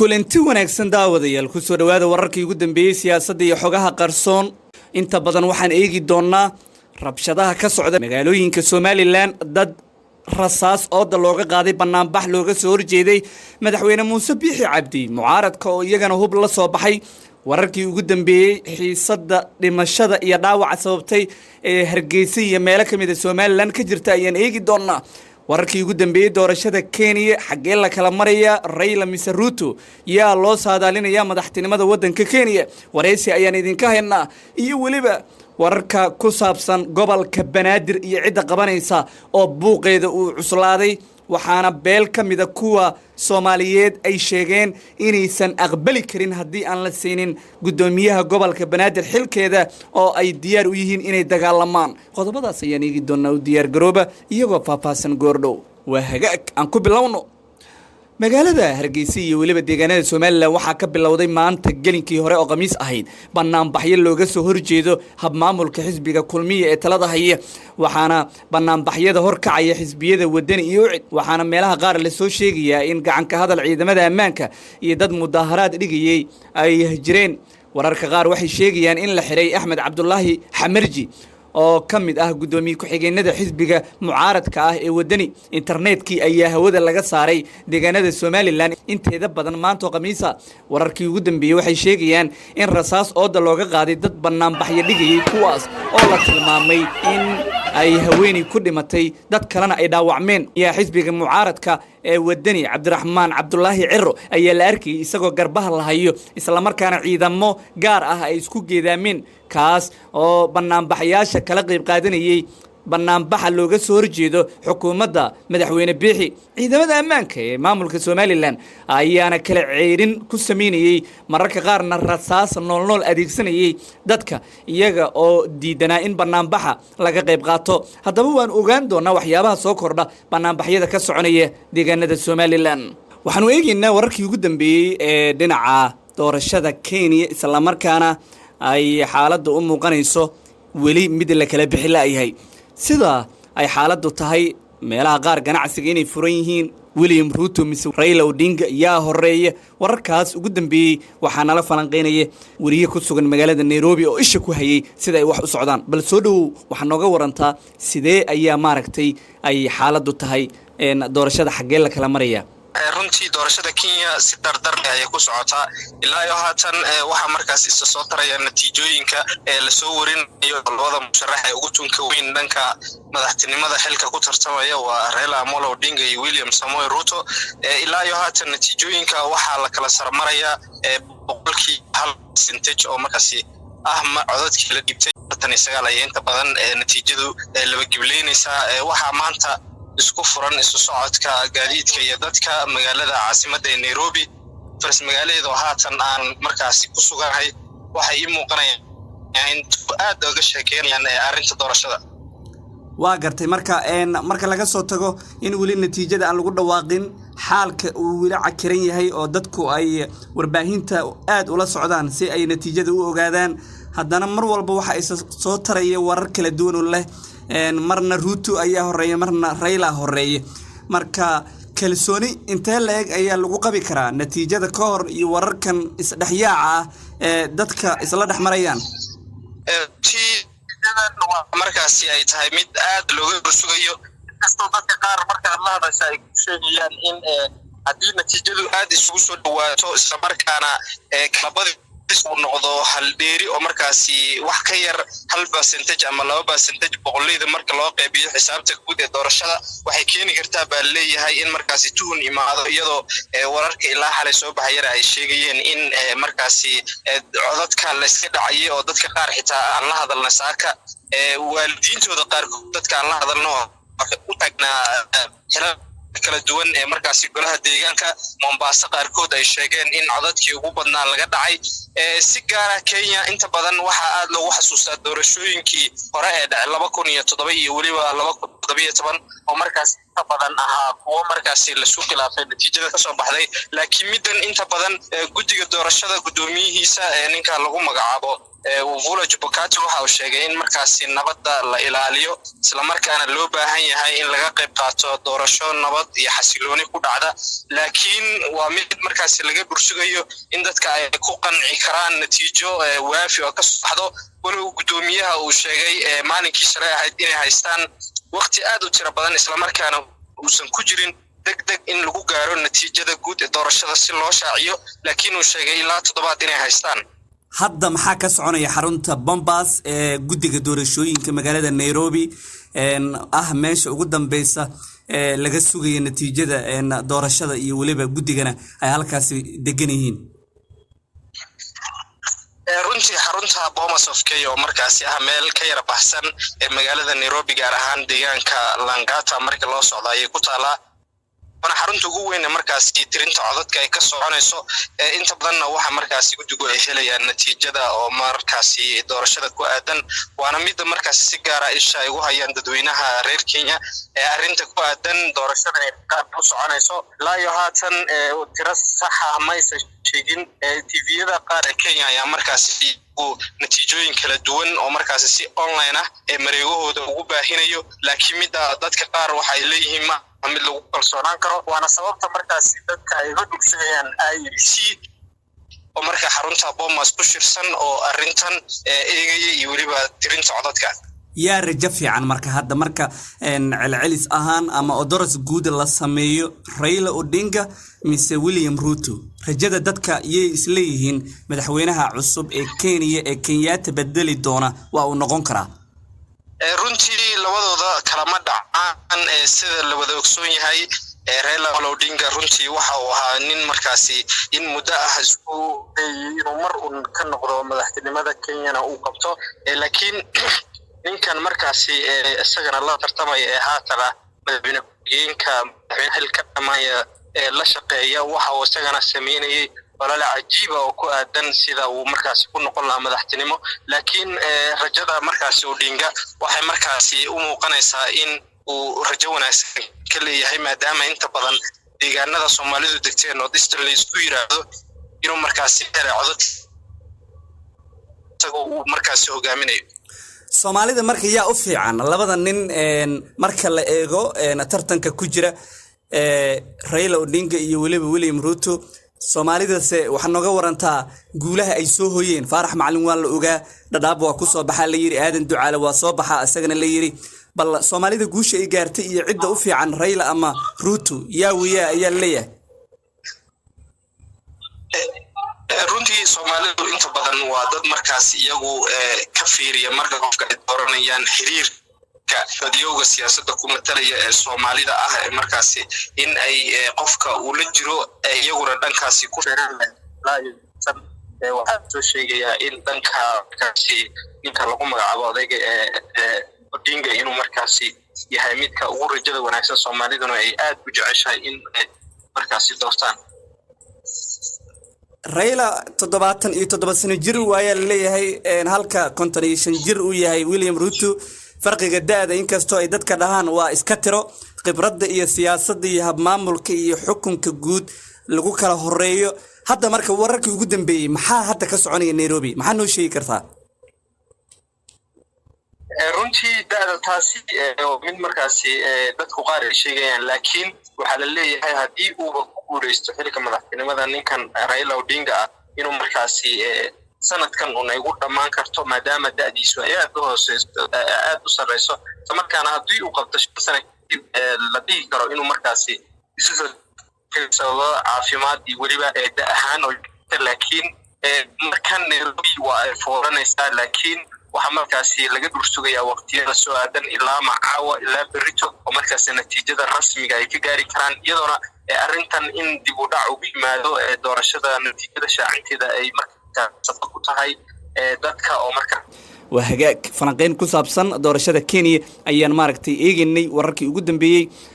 Kulanti wanaagsan, daawadayaal. Kusoo dhowaada wararkii ugu dambeeyey siyaasadda iyo xogaha qarsoon. Inta badan waxaan eegi doonnaa rabshadaha ka socda magaalooyinka Somaliland, dad rasaas ooda looga qaaday banaanbax looga soo horjeeday Madaxweyne Muuse Biixi Cabdi, mucaaradka oo iyagana hub la soo baxay, wararkii ugu dambeeyey xiisadda dhimashada iyo dhaawaca sababtay ee Hargeysa iyo meelo ka mid a Somaliland ka jirta ayaan eegi doonnaa, wararkii ugu dambeeyey doorashada Kenya, xaggee la kala maraya, Raila mise Ruto, yaa loo saadaalinaya madaxtinimada waddanka Kenya, waraysi ayaan idinka haynaa, iyo weliba wararka ku saabsan gobolka Banaadir iyo cidda qabanaysa oo buuqeeda uu cuslaaday, waxaana beel ka mida kuwa Soomaaliyeed ay sheegeen inaysan aqbali karin haddii aan la siinin guddoomiyaha gobolka Banaadir xilkeeda, oo ay diyaar u yihiin inay dagaalamaan. Qodobadaas ayaan eegi doonaa, u diyaar garooba iyagoo faahfaahsan goordhow. Waa hagaag, aan ku bilowno. Magaalada Hargeysa iyo weliba deegaanada Somaliland waxaa ka bilowday maanta gelinkii hore oo Khamiis ahayd banaanbaxyo looga soo horjeedo habmaamulka xisbiga Kulmiya ee talada haya, waxaana banaanbaxyada horkacaya xisbiyada Wadani iyo UCID, waxaana meelaha qaar lasoo sheegayaa in gacanka hadal ciidamada ammaanka iyo dad mudaaharaad dhigayey ay jireen. Wararka qaar waxay sheegayaan in la xiray Axmed Cabdulaahi Xamarji oo ka mid ah guddoomiye ku-xigeenada xisbiga mucaaradka ah ee Wadani. Internetkii ayaa hawada laga saaray deegaanada Somaliland inteeda badan maanta oo Khamiisa. Wararkii ugu dambeeyey waxay sheegayaan in rasaas ooda looga qaaday dad banaanbaxyo dhigayay, kuwaas oo la tilmaamay in ay haweeney ku dhimatay, dad kalena ay dhaawacmeen. Yaa xisbiga mucaaradka ee Wadani, Cabdiraxmaan Cabdulaahi Ciro, ayaa la arkayay isagoo garbaha la hayo, islamarkaana ciidamo gaar ah ay isku geedaameen, kaas oo banaanbaxyaasha kala qayb qaadanayey banaanbaxa looga soo horjeedo xukuumadda Madaxweyne Biixi. Ciidamada ammaanka ee maamulka Somaliland ayaana kala ceyrin ku sameynayey, mararka qaarna rasaas noolnool adeegsanayey dadka iyaga oo diidanaa in banaanbaxa laga qayb qaato. Haddaba waan ogaan doonaa waxyaabaha soo kordha banaanbaxyada ka soconaya deegaanada Somaliland. Waxaanu eegeynaa wararkii ugu dambeeyey ee dhinaca doorashada Kenya, islamarkaana ay xaaladda u muuqanayso weli mid la kala bixi la'yahay. Sida ay xaaladdu tahay, meelaha qaar ganacsiga inay furan yihiin, William Ruto mise Raila Odinga yaa horeeya? Wararkaas ugu dambeeyey waxaa nala falanqeynaya weriye ku sugan magaalada Nairobi oo isha ku hayay sida ay wax u socdaan. Bal soo dhowow, waxaa nooga warantaa sidee ayaa maaragtay ay xaaladdu tahay, doorashada xaggee la kala maraya? Runtii doorashada Kenya si dardar leh ayay ku socotaa ilaa iyo haatan. Waxaa markaas isa soo taraya natiijooyinka ee lasoo warinayo. Labada musharax ee ugu tunka weyn dhanka madaxtinimada xilka ku tartamaya waa Raila Amolo Odinga iyo William Samoei Ruto. Ilaa iyo haatan natiijooyinka waxaa la kala sarmarayaa 1% oo markaasi ah codadkii la dhibtay. 49 ayay inta badan natiijadu laba gibleynaysaa. Waxaa maanta isku furan isu socodka gaadiidka iyo dadka magaalada caasimadda ee Nairobi. Faras magaaladeeda oo haatan aan markaasi ku suganahay waxay ii muuqanayaan in aad oga sheekeynayaan arrinta doorashada. Waa gartay. Marka laga soo tago in weli natiijada aan lagu dhawaaqin, xaalka uu weli cakiran yahay oo dadku ay warbaahinta aad ula socdaan si ay natiijada u ogaadaan, haddana mar walba waxa isa soo taraya warar kala duwan oo leh marna Ruto ayaa horeeya, marna Raila horeeya. Marka kalsooni intee la-eg ayaa lagu qabi karaa natiijada ka hor iyo wararkan isdhexyaaca ah ee dadka isla dhex marayaan? Markaasi ay tahay mid aad looga sugayo, inkastoo dadka qaar markaad la hadasha ay ku sheegayaan in haddii natiijadu aad isugu soo dhawaato, islamarkaana kalabadis uu noqdo haldheeri oo markaasi wax ka yar 1% ama 2% boqolleyda marka loo qaybiyo xisaabta guud ee doorashada, waxay keeni kartaa baa leeyahay in markaasi tuhun imaado, iyadoo wararka ilaa xalay soo baxayana ay sheegayeen in markaasi codadka layska dhacayay, oo dadka qaar xitaa aan la hadalna saaka, waalidiintooda qaarkood dadka aan la hadalno u taagnaa xilal kala duwan ee markaasi golaha deegaanka Mombasa qaarkood ay sheegeen in codadkii ugu badnaa laga dhacay. Si gaara Kenya inta badan waxaa aad loogu xasuustaa doorashooyinkii hore ee dhacay 2007 iyo weliba laba kun 17 oo markaasi inta badan ahaa kuwo markaasi lasu khilaafay natiijada kasoo baxday. Laakiin middan inta badan guddiga doorashada guddoomiyihiisa ee ninka lagu magacaabo Wafula Chebukati waxa uu sheegay in markaasi nabadda la ilaaliyo, islamarkaana loo baahan yahay in laga qayb qaato doorasho nabad iyo xasilooni ku dhacda. Laakiin waa mid markaasi laga dhursugayo in dadka ay ku qanci karaan natiijo waafi oo ka soo baxdo, walow guddoomiyaha uu sheegay maalinkii shalay ahayd inay haystaan waqti aad u tiro badan, islamarkaana uusan ku jirin deg deg in lagu gaaro natiijada guud ee doorashada si loo shaaciyo, laakiin uu sheegay ilaa toddobaad inay haystaan. Hadda maxaa ka soconaya xarunta Bomas ee guddiga doorashooyinka magaalada Nairobi, ah meesha ugu dambeysa ee laga sugaya natiijada doorashada iyo weliba guddigana ay halkaasi degan yihiin? Runtii xarunta Bomas of Kenya oo markaasi ah meel ka yara baxsan ee magaalada Nairobi, gaar ahaan deegaanka Langata marka loo socdo ayay ku taalaa, waana xarunta ugu weyn ee markaasi tirinta codadka ay ka soconayso. Inta badanna waxa markaasi guddigu ay helayaan natiijada oo markaasi doorashada ku aadan, waana midda markaasi si gaara isha ay ugu hayaan dadweynaha reer Kenya ee arrinta ku aadan doorashada ay qaab u soconayso. Ilaa iyo haatan tiro saxa maysan sheegin. TV-yada qaar ee Kenya ayaa markaasi natiijooyin kala duwan oo markaasi si online ah ee mareegahooda ugu baahinayo, laakiin midda dadka qaar waxay leeyihiin ma mid lagu kalsoonaan karo, waana sababta markaasi dadka ay uga dhugsagayaan IEBC oo marka xarunta Bomas ku shirsan oo arrintan eegaya iyo weliba tirinta codadka. Yaa rajo fiican marka hadda, marka celcelis ahaan ama odoros guud la sameeyo, Raila Odinga mise William Ruto? Rajada dadka yay isleeyihiin madaxweynaha cusub ee Kenya ee Kenyatta bedeli doona waa uu noqon karaa? Runtii labadooda kalama dhacaan. Sida la wada ogsoon yahay, Raila Odinga runtii waxa uu ahaa nin markaasi in muddo ah isku dayay inuu mar uun ka noqdo madaxtinimada Kenyana uu qabto, laakiin ninkan markaasi isagana la tartamaya ee haatana madaxweyne ku-xigeenka, madaxweyne xil ka dhamaaya ee la shaqeeya, waxa uu isagana sameynayay olole cajiiba oo ku aadan sida uu markaasi ku noqon lahaa madaxtinimo. Laakiin rajada markaasi Odinga waxay markaasi u muuqanaysaa in uu rajo wanaagsan ka leeyahay, maadaama inta badan deegaanada Soomaalidu degteen oo Eastern la isku yiraahdo inuu markaasi helay codad isagoo uu markaasi hogaaminayo. Soomaalida marka yaa u fiican labada nin marka la eego tartanka ku jira, Raila Odinga iyo weliba William Ruto? Soomaalidase waxaa nooga warantaa guulaha ay soo hoyeen. Faarax Macalin waa la ogaa, Dhadhaab waa ku soo baxaa la yidhi, Aadan Ducaale waa soo baxaa isagana la yidhi. Bal Soomaalida guusha ay gaartay iyo cidda u fiican, Raila ama Ruto, yaa weyaa ayaa leeyahay? Runtii Soomaalidu inta badan waa dad markaas iyagu ka fiiriya marka qofka ay dooranayaan xiriirka dadyowga siyaasadda ku matalaya ee Soomaalida ah ee markaasi in ay qofka uu la jiro, iyaguna dhankaasi ku waxaa soo sheegayaa in dhanka markaasi ninka lagu magacaabo odayga ee Odinga inuu markaasi yahay midka ugu rajada wanaagsan, Soomaaliduna ay aad u jeceshahay in ay markaasi doortaan. Raila 77 sano jir waayaa la leeyahay, halka 55 jir uu yahay William Ruto. Farqiga da-da, inkastoo ay dadka dhahaan waa iska tiro, khibradda iyo siyaasadda iyo habmaamulka iyo xukunka guud lagu kala horeeyo. Hadda marka wararkii ugu dambeeyey maxaa hadda ka soconaya Nairobi? Maxaa noo sheegi kartaa? Runtii da-da taasi mid markaasi dadku qaar ay sheegayaan, laakiin waxaa la leeyahay haddii uuba ku guuleysto xilka madaxtinimada ninkan Raila Odinga ah, inuu markaasi sanadkan un ay ugu dhammaan karto, maadaama da'diisu ay aad u hooseyso, aad u sarreyso, islamarkaana haddii uu qabto 5 sano kadib la dhihi karo inuu markaasi isu soo sababo caafimaad iyo weliba da ahaan oo. Laakiin markan Nairobi waa ay fooranaysaa, laakiin waxaa markaasi laga dhursugayaa waqtiyada soo aadan ilaa macaawa ilaa berrito oo markaasi natiijada rasmiga ay ka gaari karaan, iyadoona arrintan in dib u dhac ugu yimaado doorashada natiijada shaacinteeda ay markaa sabab ku tahay dadka oo marka Waa hagaag. Falanqeyn ku saabsan doorashada Kenya ayaan maaragtay eegaynay wararkii ugu dambeeyey.